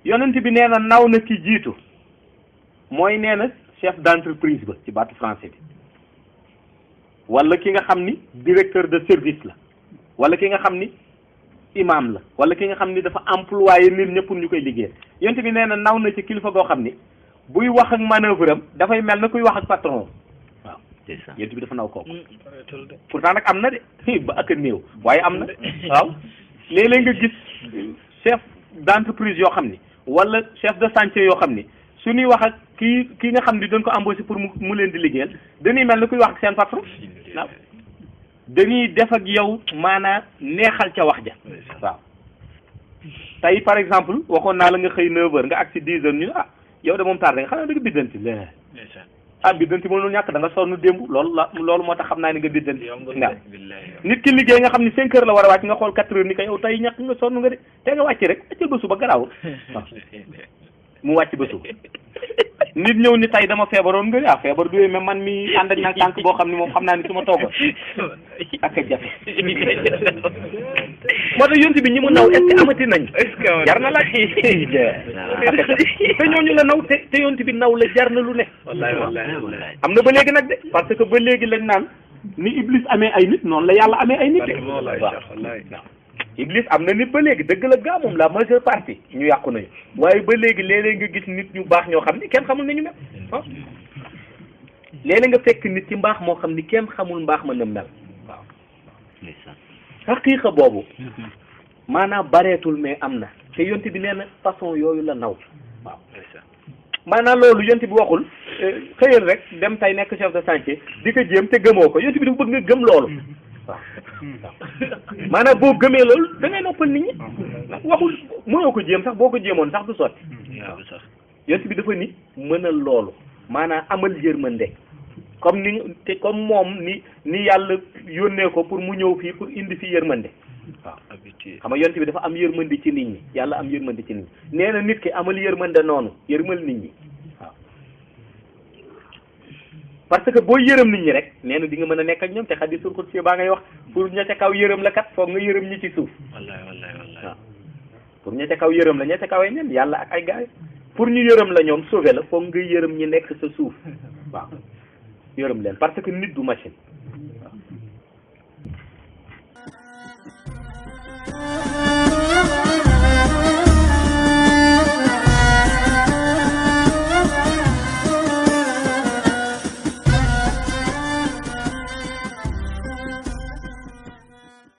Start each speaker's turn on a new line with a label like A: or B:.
A: yonent bi nee na naw na ki jiitu mooy nee na chef d'entreprise ba ci baatu français bi wala ki nga xam ni directeur de service la wala ki nga xam ni imam la wala ki nga xam ni dafa employé nit ñëpp pour ñu koy liggéey yonent bi nee na naw na ci kilifa goo xam ni buy wax ak manœuvre am dafay mel na kuy wax ak patron waaw yonent bi dafa naw kooku pourtant nag am na de ba ak a néew waaye am na waaw léeg-léeg nga gis chef d'entreprise yoo xam ni wala chef de chantier yoo xam ni suñuy wax ak kii nga xam ni dañ ko embauché pour mu leen di liggéeyal dañuy mel na kuy wax ak seen patron waaw dañuy def ak yow maanaa neexal ca wax ja waaw tey par exemple waxoon naa la nga xëy 9h nga agsi 10h ñu ah yow de moom tardé nga xam ne da nga biddanti biddanti mënul ñàkk da nga sonn démb loolu moo tax xam naa ni nga biddanti waaw nit ki liggéey nga xam ni 5h la war a wàcc nga xool 4h ni ko yow tey ñàkk nga sonn nga de te nga wàcc rek wàccal ba suba garaawul waaw mu wàcc ba suba nit ñëw ni tey dama feebaroon nga ah feebar du même man mi ànd ak nag tànk boo xam ni moom xam naa ni su ma toogoon ak a jafe moo tax yonti bi ñi mu naw est-ce que amati nañ jar na laaj te ñooñu la naw te yonti bi naw la jar na lu ne am na ba léegi nag de parce que ba léegi lañ naan ni Iblis amee ay nit noonu la yàlla amee ay nit de waaw Iblis am na nit ba léegi dëgg la gaa moom la majeure partie ñu yàqu nañu waaye ba léegi léeg-léeg nga gis nit ñu baax ñoo xam ni kenn xamul nañu mel waaw léeg-léeg nga fekk nit ci mbaax moo xam ni kenn xamul mbaax ma na mel waaw xaqiiqa boobu maanaam bareetul mais am na te yonte bi nee na façon yooyu la naw waaw maanaam loolu yonte bi waxul xëyal rek dem tay nekk chef de chantier di ko jéem te gëmoo ko yonte bi dafa bëgg nga gëm loolu waaw maanaam boo gëmee loolu da ngay noppal nit ñi waxul mënoo ko jéem sax boo ko jéemoon sax du sotti waaw yonent bi dafa ni mënal loolu maanaam amal yërmande comme comme moom ni yàlla yónnee ko pour mu ñëw fii pour indi fi yërmande waaw xam nga yonent bi dafa am yërmande ci nit ñi yàlla am yërmande ci nit ñi nee na nit ki amal yërmande noonu yërmal nit ñi waaw parce que boo yërëm nit ñi rek nee na di nga mën a nekk ak ñoom te hadiisul qudsi baa ngay wax pour ña ca kaw yërëm la kat foog nga yërëm ñi ci suuf wallaay waaw pour ña ca kaw yërëm la ña ca kaw ay nen yàlla ak ay gaay pour ñu yërëm la ñoom sauver la foog nga yërëm ñi nekk sa suuf waaw yërëm leen parce que nit du machine